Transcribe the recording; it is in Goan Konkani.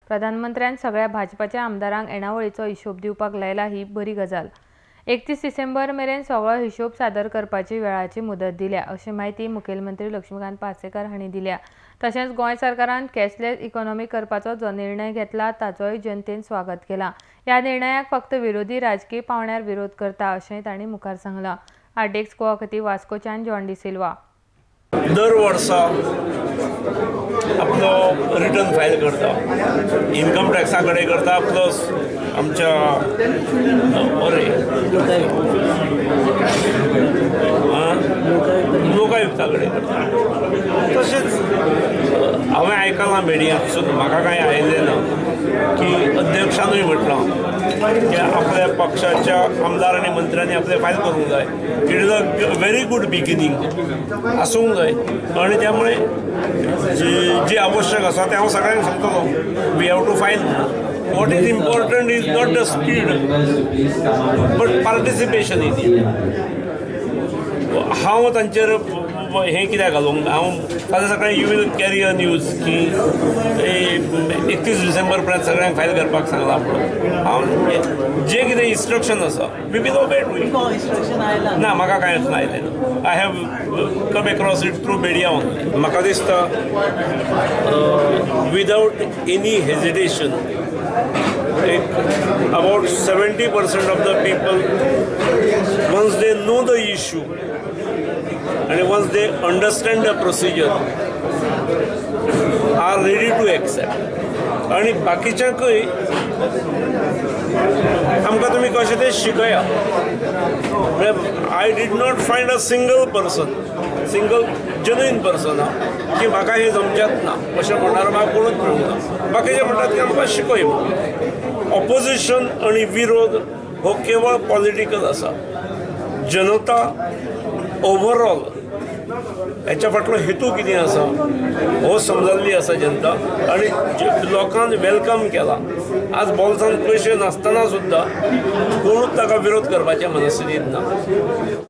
प्रधानमंत्र्यान सगळ्या भाजपाच्या आमदारांक येणावळीचो हिशोब दिवपाक लायला ही बरी गजाल. 31 डिसेंबर मेरेन सगळो हिशोब सादर करपाची वेळाची मुदत दिल्या अशी म्हायती मुखेलमंत्री लक्ष्मीकांत पार्सेकर हांणी दिल्या. तशेंच गोंय सरकारान कॅशलेस इकॉनॉमी करपाचो जो निर्णय घेतला ताचोय जनतेन स्वागत केला. ह्या निर्णयाक फक्त विरोधी राजकीय पावंड्यार विरोध करता अशेंय तांणी मुखार सांगलां. आरडीएक्स गोवा खातीर वास्कोच्यान जॉन डिसिल्वा. दर वर्सा आपलो रिटर्न फायल करता, इन्कम टॅक्सा कडेन करता, प्लस आमच्या अरे लोकायुक्ता कडेन करता. तशेंच हांवें आयकलां मिडियांतसून, म्हाका कांय आयलें ना की अध्यक्षानूय म्हटलां की आपल्या पक्षाच्या आमदार आनी मंत्र्यांनी आपलें फायल करूंक जाय. It is a very good beginning आसूंक जाय आनी त्यामुळे जे आवश्यक आसा तें हांव सगळ्यांक सांगतलो. We have to file. What is important is not the speed but participation in it. हांव तांचेर हें कित्याक घालूंक, हांव फाल्यां सकाळीं you will carry a news की 31 डिसेंबर पर्यंत सगळ्यांक फायल करपाक सांगलां म्हणून. हांव जें कितें इन्स्ट्रक्शन आसा we will obey to it. ना, म्हाका कांयच आयलें ना. I have come across it through media only. म्हाका दिसता विदावट एनी हेजिटेशन एक about 70% of the people once they know the issue and once they understand the procedure are ready to accept. आनी बाकीच्यांकूय आमकां तुमी कशें तें शिकया. म्हळ्यार I did not find a single person, single genuine person की म्हाका हें जमचेंच ना अशें म्हणणार म्हाका कोणूच मेळूंक ना. बाकीचे म्हणटात की आमकां शिकय. ऑपोजिशन आनी विरोध हो केवळ पॉलिटिकल आसा. जनता ओवरऑल हेच्या फाटलो हेतू कितें आसा हो समजल्ली आसा जनता आनी लोकान welcome केला. आज बोल्सान पयशे नासतना सुद्दां कोणूच ताका विरोध करपाच्या मनस्थितींत ना.